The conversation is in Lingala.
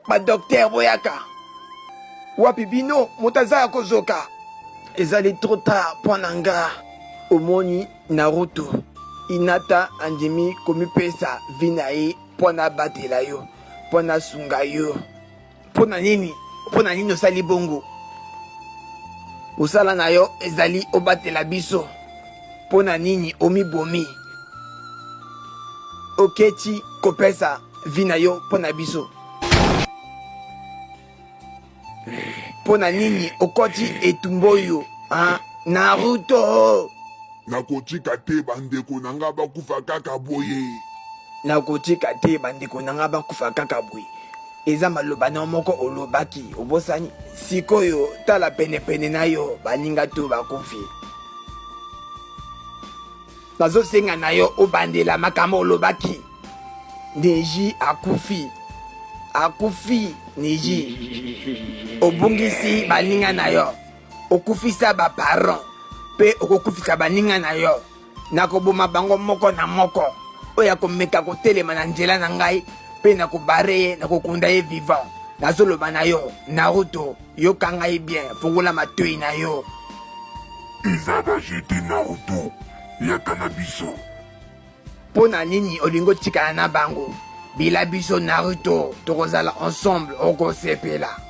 Ba docteur boyaka. Wapi bino moto aza ya kozoka. Ezali trop tard mpo na nga. Omoni Naruto, Hinata andimi komipesa vie na ye mpo na abatela yo, mpo na asunga yo. Mpo na nini? Mpo na nini osali bongo? Mosala na yo ezali obatela biso. Mpo na nini omibomi? Oketi kopesa vie na yo mpo na biso. Mpo na nini okoti etumba oyo? Ah, Naruto! Nakotika te bandeko na nga bakufa kaka boye. Nakotika te bandeko na nga bakufa kaka boye. Eza maloba na yo moko olobaki, obosani? Sikoyo tala penepene na yo, baninga to bakufi. Nazosenga na yo obandela makambo olobaki. Neji akufi. Akufi Neji. Obungisi baninga na yo. Okufisa ba parents pe okokufisa baninga na yo. Nakoboma bango moko na moko. Oyo akomeka kotelema na nzela na ngai pe nakobare ye, nakokunda ye vivant. Nazoloba na yo, Naruto, yoka ngai bien, fungola matoyi na yo. Eza ba jeux te Naruto, yaka na biso. Mpo na nini olingi otikala na bango? Bila biso Naruto, tokozala ensemble, okosepela.